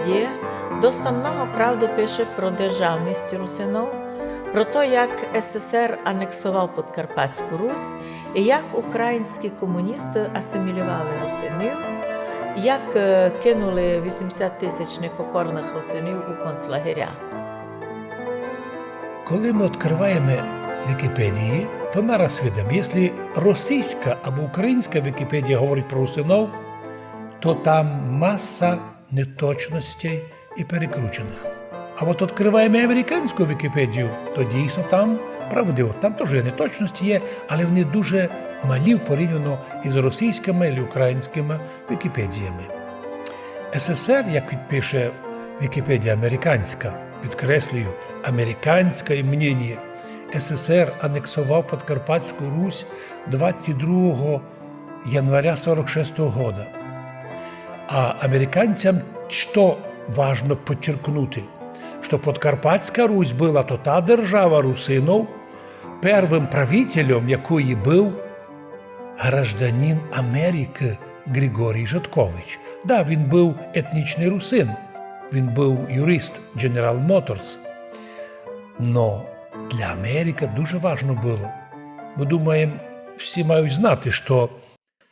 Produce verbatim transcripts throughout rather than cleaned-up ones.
Є, доста много правды пише про державность русинов, про то, як С С С Р анексовав Подкарпатську Русь і як українські комуністы асимілювали русинів, як, е, кинули вісімдесят тисяч непокорных русинів у концлагеря. Коли мы відкрываєме Вікіпедії, то нараз видиме, якщо російська або українська Вікіпедія говорить про русинов, то там маса неточностей і перекрученых. А от відкрываєме американську Вікіпедію, то дійсно там правдиво, там тоже неточности є, але они дуже малі порівняно із російськыми або українськыми Вікіпедіями. С С С Р, як пише Вікіпедія американська, підкреслюю, американське мнение, С С С Р анексовав Подкарпатську Русь двадцять другого января сорок шестого года. А американцям што важно подчеркнути, што Подкарпатська Русь была то та держава русинов, первым правителем якої быв гражданин Америкы Григорій Жаткович. Да, він быв етнічный русин, він быв юрист General Motors. Но для Америкы дуже важно было. Мы думаєме, всі мають знати, што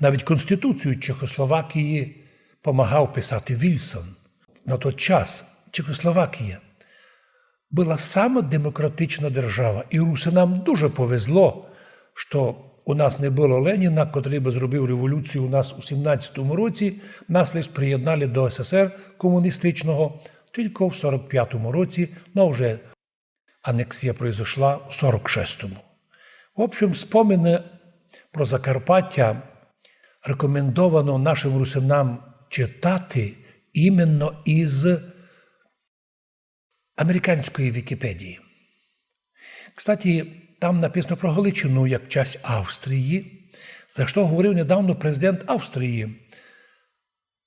навіть Конституцію Чехословакії помагав писати Вільсон. На тот час Чехословакія была сама демократична держава, і русинам дуже повезло, што у нас не было Леніна, котрый бы зробив революцію у нас у сімнадцятому році, нас лиш приєднали до С С С Р комуністичного тілько в сорок пятому році, но вже анексія произошла у сорок шестому. В общем, спомины про Закарпаття рекомендовано нашым русинам читати іменно із американської Вікіпедії. Кстати, там написано про Галичину як часть Австрії, за што говорив недавно президент Австрії.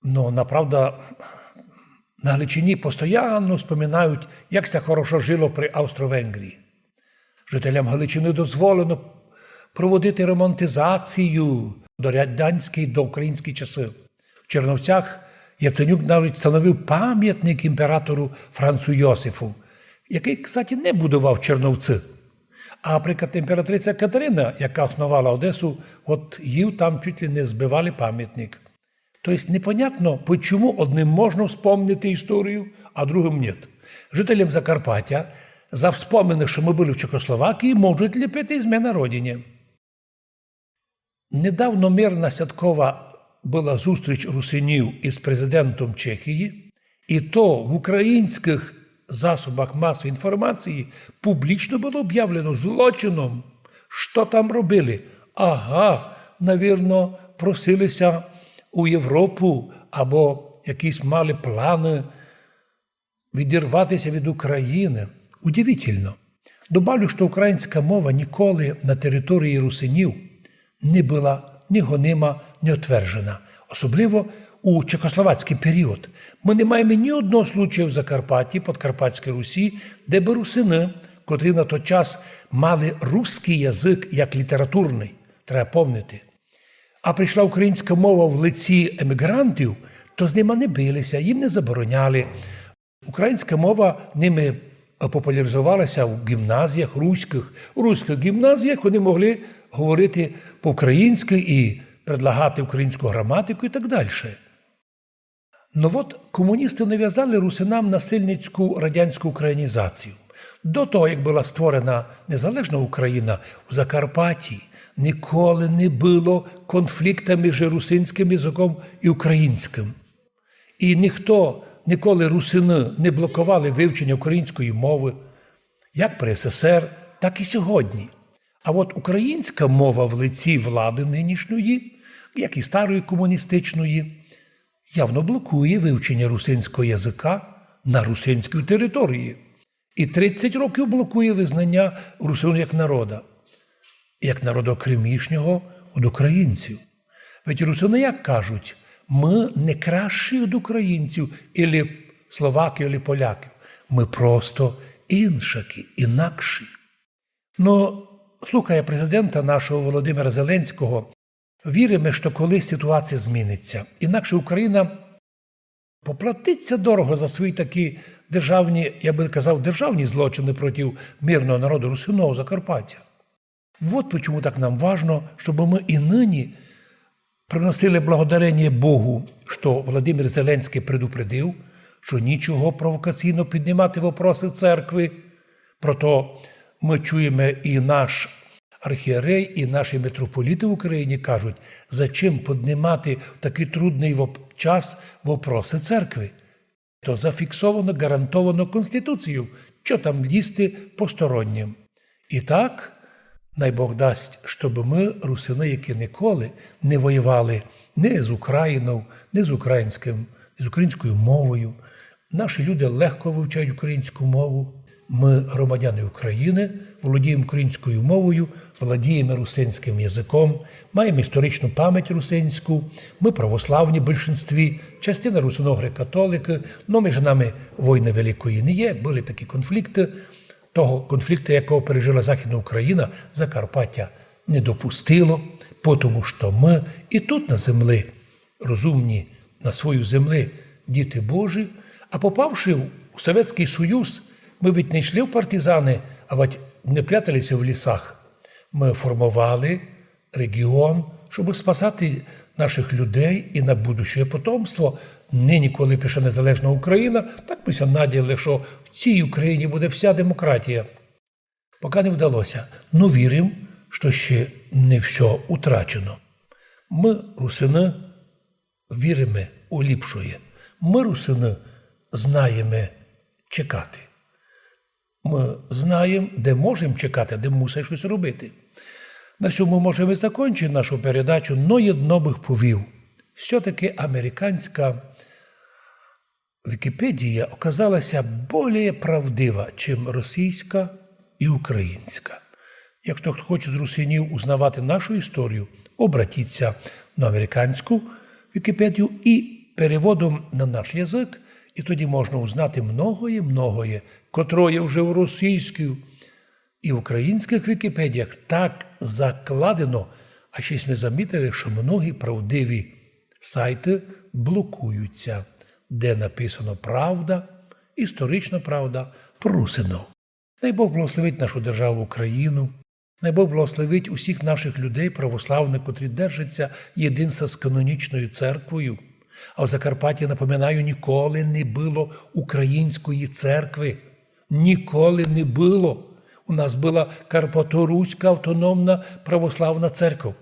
Но, направда, на Галичині постоянно споминають, як ся хорошо жило при Австро-Венгрії. Жителям Галичины дозволено проводити романтизацію до радянські, до українські часы. В Черновцях Яценюк навіть встановив памятник імператору Францу Йосифу, якый, кстати, не будував Черновцы. А, наприклад, імператриця Катерина, яка основала Одесу, от їй там чуть ли не збивали памятник. То єсть непонятно, почему одним можна вспомнити історію, а другым нет. Жителям Закарпаття за вспомины, што мы были в Чехословакії, можуть ліпити із мене родині. Недавно мирна святкова была зустріч русинів із президентом Чехії, і то в українськых засобах масової інформації публічно было обявлено злочином. Што там робили? Ага, навірно, просили ся у Європу або якісь мали планы відірвати ся від Україны. Удивительно. Добавлю, што українська мова ніколи на території русинів не была ні гонима, ні отвержена. Особливо у чехословацькый період. Мы не маєме ні одного случая в Закарпатті, Подкарпатській Русі, де бы русины, котрі на той час мали русскый язык як літературный, треба помнити. А прийшла українська мова в лиці емігрантів, то з нима не били ся, їм не забороняли. Українська мова ними популяризовала ся в ґімназіях руськых. У руськых ґімназіях они могли говорити по-українськы і предлагати українську граматику і так дальше. Но от комуністы навязали русинам насильницьку радянську українізацію. До того, як была створена незалежна Україна, у Закарпатті ніколи не было конфлікта між русинськым языком і українськым. І ніхто, ніколи русины не блоковали вивченя української мовы, як при С С С Р, так і сьогодні. А от українська мова в лиці влады нынішньої, як і старої комуністичної, явно блокує вивченя русинського языка на русинській території. І тридцять років блокує визнаня русин як народа, як народа окремішнього од українців. Ведь русины як кажуть: «Мы не кращі од українців, ілі словаків, ілі поляків. Мы просто иншаки, инакші». Но, слухая президента нашого Володимира Зеленського, віриме, што колись ситуація змінить ся. Інакше Україна поплатить ся дорого за свої такі державні, я бы казав, державні злочины проти мирного народу русинов Закарпаття. Вот почему так нам важно, чтобы мы и ныні приносили благодарение Богу, што Владимир Зеленськый предупредив, што нічого провокаційно піднімати вопросы церкви. Прото мы чуєме, и наш архієрей, и наші митрополіты в Україні кажуть, зачем піднімати в такый трудный воп-, час вопросы церкви. То зафіксовано, гарантовано Конституцією, што там лізти постороннім. И так, най Бог дасть, щоб мы, русины, які ніколи не воювали ні з Українов, ні з українським, ні з українською мовою. Наші люди легко вивчають українську мову. Мы, громадяни України, володієме українською мовою, володієме русинським языком, маєме історичну память русинську, мы православні в большинстві, частина русинов греко-католикы, но між нами войны великої не є, были такі конфлікты. Того конфлікту, якого пережила Західна Україна, Закарпаття не допустило, потому што мы и тут на землі розумні, на своїй землі діти Божі, а попавши в Совєтськый Союз, мы ведь не йшли в партизаны, а ведь не прятали ся в лісах. Мы формовали регіон, щоб спасати наших людей и на будущее потомство. Нині, коли пише незалежна Україна, так мы ся надіяли, што в цій Україні буде вся демократія. Пока не вдало ся, но вірим, што ще не всьо утрачено. Мы, русины, віриме у ліпшоє. Мы, русины, знаєме чекати. Мы знаєме, де можеме чекати, а де мусить штось робити. На сьому можеме закончити нашу передачу, но єдно бых повів. Всьо-таки американська Вікіпедія оказала ся более правдива, чим російська и українська. Якщо хто хоче з русинів узнавати нашу історію, обратіть ся на американську Вікіпедію и переводом на наш язык, и тоді можна узнати многоє-многоє, котроє вже у російській и в українськых Вікіпедіях так закладено, а ще й сьме замітили, што многі правдиві сайты блокують ся, де написано правда, історична правда про русинов. Най Бог благословить нашу державу Україну, най Бог благословить усіх наших людей православных, котрі держать ся єдинства з канонічною церквою. А в Закарпатті, напоминаю, ніколи не было української церкви. Ніколи не было. У нас была Карпаторуська автономна православна церква.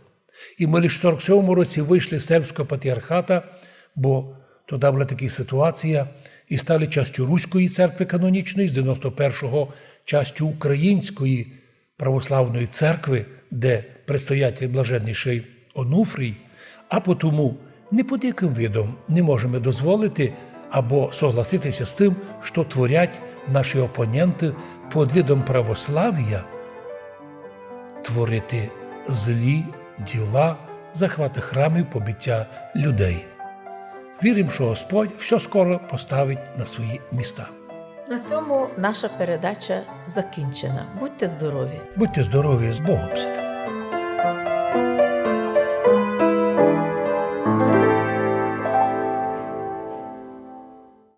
И мы лиш в сорок сьомому році вышли з сербського патріархата, бо тогда была така ситуація, и стали частю Руської церкви канонічної, з девяносто першого частю Української православної церкви, де предстоятель блаженнішый Онуфрій, а потому ні під якым видом не можеме дозволити або согласити ся з тым, што творять наші опоненты під видом православія, творити злі діла, захваты храмів, побиття людей. Вірим, што Господь всьо скоро поставить на свої міста. На сьому наша передача закінчена. Будьте здорові! Будьте здорові, з Богом ся там.